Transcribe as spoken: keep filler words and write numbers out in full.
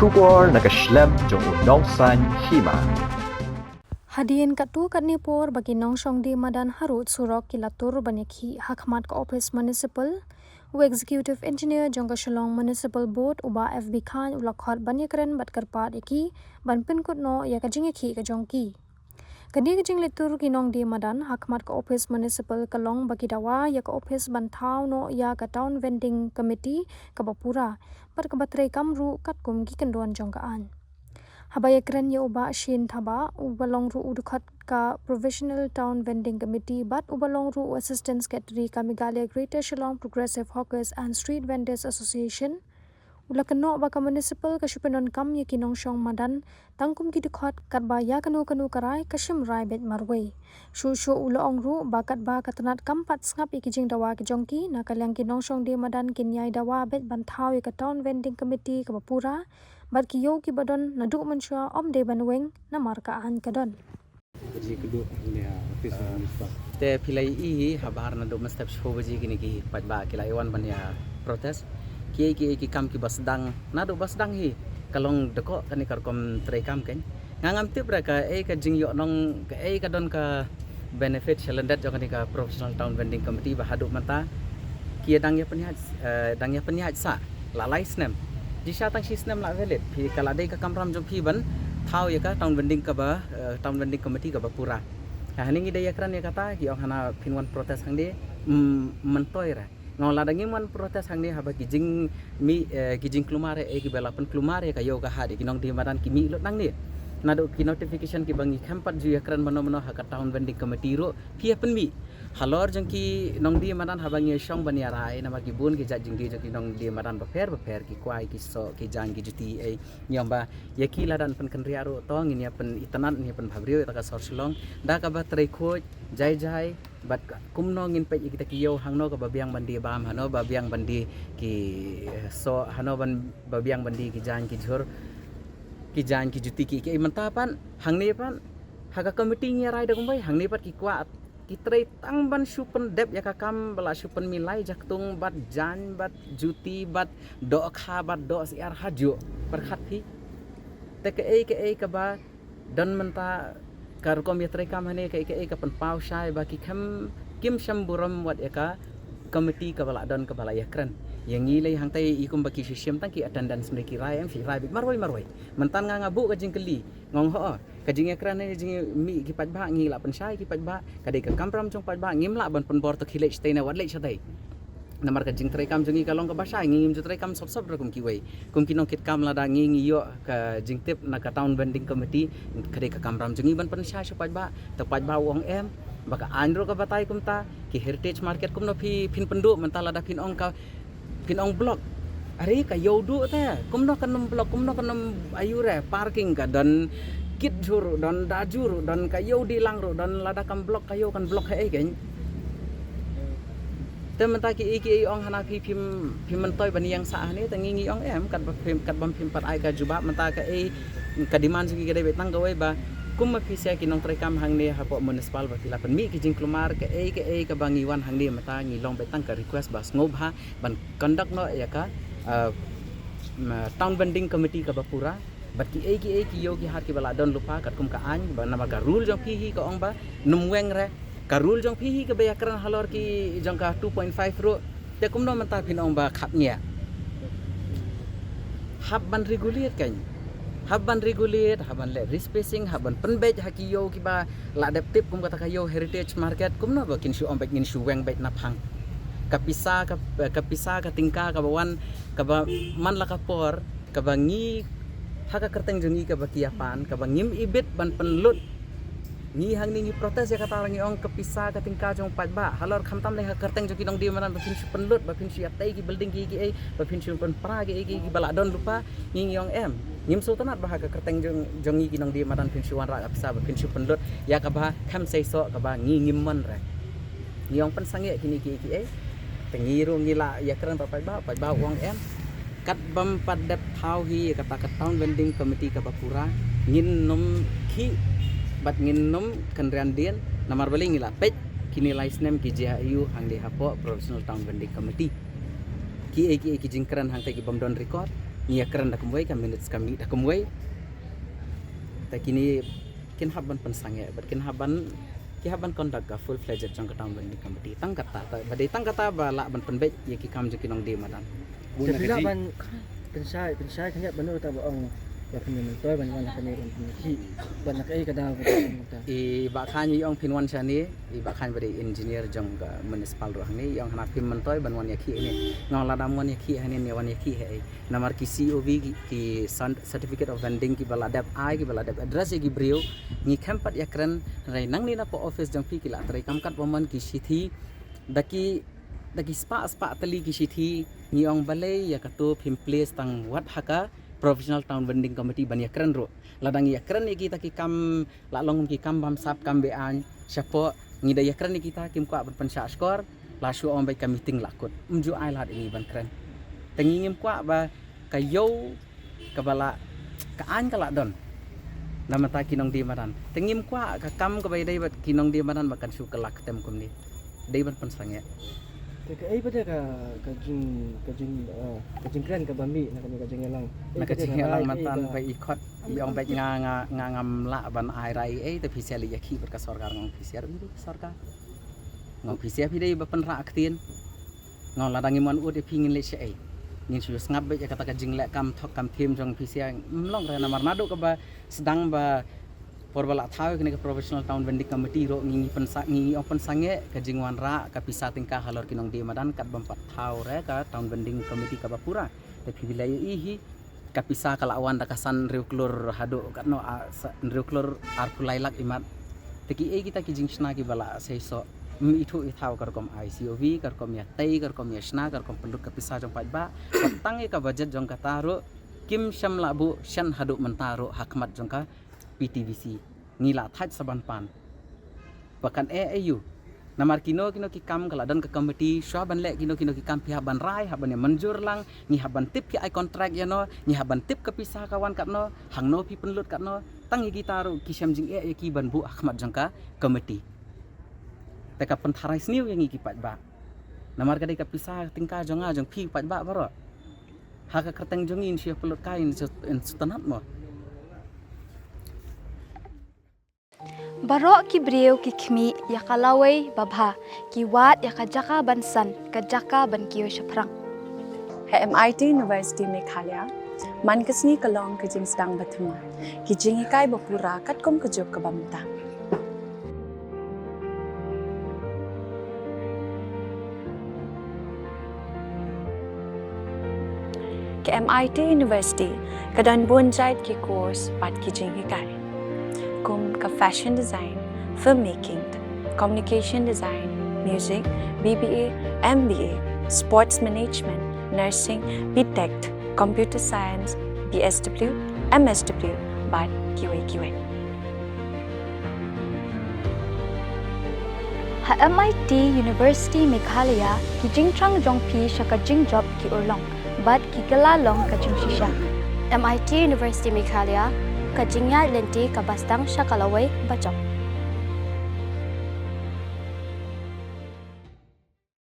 Khubor na ka shlem jong u nongsaiñ hima. Hadien katto katne por ba ki nongshong die madan harud surok ki la tur ban ïakhih ha khmat ka office municipal, u executive engineer jong ka Shillong Municipal Board, u Bah F B Khan, u la khot ban ïakren bad kyrpad ïa ki ban pynkut noh ïa ka jingïakhih ka jong ki. Kane ka jingleit tur ki nongdie madan ha khmat ka office municipal ka long ba ki dawa ïa ka office ban thaw noh ïa ka town vending committee kaba pura bad kaba treikam ruh katkum ki kyndon jong ka aiñ. Haba ïakren ïa u Bah Shin Thabah, uba long ruh u dkhot ka Provisional Town Vending Committee bad uba long ruh u Assistant Secretary ka Meghalaya Greater Shillong Progressive Hawkers and Street Vendors Association, u la kynnoh ba ka municipal ka shu pyndonkam ïa ki nongshong madan tang kum ki dkhot, katba ïa kano kano ka rai ka shim rai beit marwei. Shuh shuh u la ong ruh ba katba ka tnat kam pat sngap ïa ki jingdawa ki jong ki, na ka liang ki nongshong die madan kin ïai dawa beit ban thaw ïa ka town vending committee kaba pura, bad ki ïew kiba don naduh mynshuwa ym dei ban weng namar ka aiñ ka don. Baje ka duh ne ha office municipal. Te phi la ïohi hi ha Bahar naduh mynstep shiphew baje kine ki paidbah ki la ïawan ban ïa protest. Kiei kiei ki kam kiba sdang naduh ba sdang hi ka long dkhot kane ka rukom treikam kein. Nga ngam tip re kaei ka jingïohnong, kaei ka don ka benefit sha lyndet jong kane ka Provisional Town Vending Committee ba haduh mynta ki ïa dang ïa pynïaid, eh, dang ïa pynïaid sah la lai snem. Jingshisha tang shi snem la valid. Phi ka la dei ka kamram jong phi ban thaw ïa ka town vending kaba, eh, town vending committee kaba pura. Ha, hangne ngi dei ïakren ïa kata, ki ong hana phin wan protest hangne, mm, myntoi re. Nga ong lada ngim wan protest hangne haba ki jingmih, eh, ki jingkulmar eh kiba la pynkulmar ïa ka ïew ka hat ïa ki nongdie madan ki mih lut nangne. Naduh ki notification kiba ngi khlem pat ju ïakren mano mano ha ka town vending committee ruh phi ïa pynmih. Halor jong ki nongdie madan haba ngi shong ban ïa rai namar ki bun ki jait jingdie jong ki nongdie madan bapher bapher, ki kwai, ki soh, ki jaiñ, ki juti ei. Ngi ong ba ïa ki lada yn pynkynriah ruh to ngin ïa pynitynnad, ngin ïa pynbhabriew ïa ka sor Shillong da kaba trei khuid jai jai. Bad kumno ngin peit ïa kita ki ïew hangno kaba biang ban die bam, hano ba biang ban die ki, eh, soh, hano ban, ba biang ban die ki jaiñ ki jhur, ki jaiñ ki juti ki, ki ei mynta pat hangne pat ha ka committee ngi rai da kumwei, hangne pat ki kwah ki trei tang ban shu pyndep ïa ka kam ba la shu pynmih lai jaktung bad jaiñ bad juti bad dohkha bad dohsyiar hajuh pyrkhat phi. Te kaei kaei kaba don mynta ka rukom ïa treikam hangne kaei kaei ka pynpaw shai ba ki khlem, kim shym burom wat ïa ka committee kaba la don kaba la ïakren. Ïa ngi lei hangtai i kumba ki shu shim tang ki attendance ne ki rai, em, ki rai beit marwei marwei. Mynta nga nga buh ka jingkylli, nga ong ho, ka jingïakren ne jingmih ki paidbah ngi la pynshai ki paidbah, ka dei ka kamram jong paidbah, ngim lah ban pynbor to khie leit shatei ne wat leit shatei. Namar ka jingtreikam jong ngi ka long kaba shai, ngi ngim ju treikam sop sop re kum kiwei. Kum ki nongkitkam lada ngi ngi ïoh ka jingtip na ka town vending committee, ka dei ka kamram jong ngi ban pynshai sha paidbah. Te paidbah u ong em, ba ka aiñ ruh ka batai kumta, ki heritage market kumno phi, phin pynduh mynta lada phin ong ka, phin ong block. Are ka ïew duh te, kumno kan ym block, kumno kan ym aiu re, parking ka don, kit jhur ruh don, da jhur ruh don, ka ïew die lang ruh don, lada kam block ka ïew kan block haei kein. Te mynta kiei kiei ong hana phi phim, phim myntoi ban ïeng sah hangne, te ngi ngi ong em, katba phim, katba phim pat ai ka jubab mynta kaei ka demand jong ngi ka dei beit tang kawei ba kum ma phi sha ki nongtreikam hangne hapoh municipal ba phi la pynmih ki jingkulmar, kaei kaei kaba ngi wan hangne mynta ngi long beit tang ka request ba sngewbha ban conduct noh ïa ka, uh, ma, town vending committee kaba pura. Bad kiei kiei ki ïew ki hat kiba la don lypa katkum ka aiñ, ba namar ka rule jong phi hi ka ong ba nym weng re. Ka rule jong phi hi kaba ïakren halor ki jong ka two point five ruh. Te kumno mynta phin ong ba khapngiah? Hap ban regulate kein. Hap ban regulate, hap ban leh respacing, hap ban pynbeit ha ki ïew kiba la dep tip kum kata ka ïew heritage market, kumno ba kin shu ong beit ngin shu weng beit na phang. Ka pisa ka, ka pisa ka tyngka kaba wan, kaba man la ka por, kaba ngi ha ka kyrteng jong ngi kaba ki ïa pan, kaba ngim ibit ban pynlut. Ngi hangne ngi protest ïa kata, ngi ong ka pisa ka tyngka jong paidbah. Halor khamtam lei ha ka kyrteng jong ki nongdie madan ba phin shu pynlut, ba phin shu ïa tei ki building kiei kiei, ba phin shu pynpra kiei kiei kiba la don lypa. Ngi ngi ong em, ngim sngewtynnad ba ha ka kyrteng jong, jong ngi ki nongdie madan phin shu wanrah ka pisa ba phin shu pynlut ïa kaba khlem seisoh kaba ngi ngim mon re. Ngi ong pynsangeh kine kiei kiei. Te ngi ruh ngi la ïakren bad paidbah, paidbah u ong em, katba ym pat dep thaw hi ïa kata ka town vending committee kaba pura, ngin nym khih bad ngin nym kynriah dien. Namar balei ngi la peit kine lai snem ki jia aiu hangne hapoh Provisional Town Vending Committee. Kiei kiei ki jingkren hangta ki bym don record. ngi ïakren da kumwei, ka minutes ka mih da kumwei. Te kine kin hap ban pynsangeh bad kin hap ban, ki hap ban conduct ka full fledged jong ka town vending committee. Tang kata, ta, ba dei tang kata ba lah ban pynbeit ïa ki kam jong ki nongdie madan. Te phi lah ban pynshai, pynshai khyndiat ban ong ïa phi myntoi ban wan ha kane ban pynkhih, ban na kaei ka daw ka daw. I Bah Khan i ong phin wan shane, i Bah Khan ba dei engineer jong ka municipal ruh hangne, i ong hana phim myntoi ban wan ïakhih hangne. Nga ong lada wan ïakhih hangne, ïa wan ïakhih ha ei? Namar ki C O V, ki, ki san-, certificate of vending kiba la dep ai, kiba la dep address ïa ki briew, ngi khlem pat ïakren. Hynrei nangne na post office jong phi ki la trei kam katba mon ki shithi. Da ki, da ki spah spah tylli ki shithi, ngi ong balei ïa kato phim place tang wat ha ka professional town vending committee ban ïakren ruh. Lada ngi ïakren ïa kita ki kam, la long ki kam bamsap, kam be-aiñ, shapoh ngi da ïakren ïa kita, kim kwah ban pynshah shkor, la shu ong beit ka meeting la kut. Ym ju ai lad ïa ngi ban kren. Te ngi ngim kwah ba ka ïew kaba la, ka aiñ ka la don na bynta ki nongdie madan. Te ngim kwah ka kam kaba ïadei bad ki nongdie madan ba kan shu kylla kyntem kumne. Dei ban pynsangeh. Te kaei pat ka, ka jing, ka jing, eh, ka jingkren kaba mih na kane ka jingïalang? Na ka jingïalang mynta ba i khot, i ong beit nga, nga, nga ngam lah ban ai rai ei, te phi sa leit ïakhih bad ka sorkar. Nga ong phi sa ruh ïa ka sorkar. Nga ong phi sa, phi dei ba pynrah ktien. Nga ong lada ngim wan ud ïa phi ngin leit shaei? Ngin shu sngap beit ïa kata ka jingleh kam thok kam thiem jong phi sa. Ym long re, namar naduh kaba sdang ba por ba la thaw ïa kane ka professional town vending committee ruh ngi, ngi pynsa-, ngi, ngi ong pynsangeh ka jingwanrah ka pisa tyngka halor ki nongdie madan kat bym pat thaw re ka town vending committee kaba pura. Te phi la ïohi hi, ka pisa ka la wan da ka san hynriew klur haduh katno, a, san hynriew klur arphew lai lak imat. Te kiei kita ki jingshna kiba la seisoh? Ym ithuh ithaw ka rukom ai C O V, ka rukom ïatei, ka rukom ïashna, ka rukom pynlut ka pisa jong paidbah. Tang ïa ka budget jong kata ruh kim shym la buh shen haduh mynta ruh ha khmat jong ka P T V C. Ngi la thait sa ban pan. Ba kan eh aïu? Namar kino kino ki kam ka la don ka committee, shuwa ban leh kino kino ki kam phi hap ban rai, hap ban ïa mynjur lang, ngi hap ban tip ki ai contract ïano, ngi hap ban tip ka pisa ka wan katno, hangno phi pynlut katno. Tang ïa kita ruh ki shem jingeh ïa ki ban buh ha khmat jong ka committee. Te ka pyntharai sniew ïa ngi ki paidbah. Namar ka dei ka pisa tyngka jong nga jong phi paidbah baroh. Ha ka kyrteng jong ngi ngin shu pynlut kai, ngin shu, ngin shu tynnad mo. Baroh ki briew ki khmih ïa ka lawei babha, ki wad ïa ka jaka ban san, ka jaka ban kiew shaphrang. Ha M I T University Meghalaya, man ka sngi ka long ka jingsdang ba thymmai, ki jinghikai ba pura katkum ka juk kaba mynta. Ka M I T University ka don bun jait ki course bad ki jinghikai, kum ka fashion design, filmmaking, communication design, music, B B A, M B A, sports management, nursing, B Tech, computer science, B S W, M S W bad kiwei kiwei. Ha M I T University Meghalaya, ki jingthrang jong phi sha ka jingjop ki urlong bad ki kylla long ka jingshisha. M I T University Meghalaya, ka jingïaid lynti kaba sdang sha ka lawei bajop.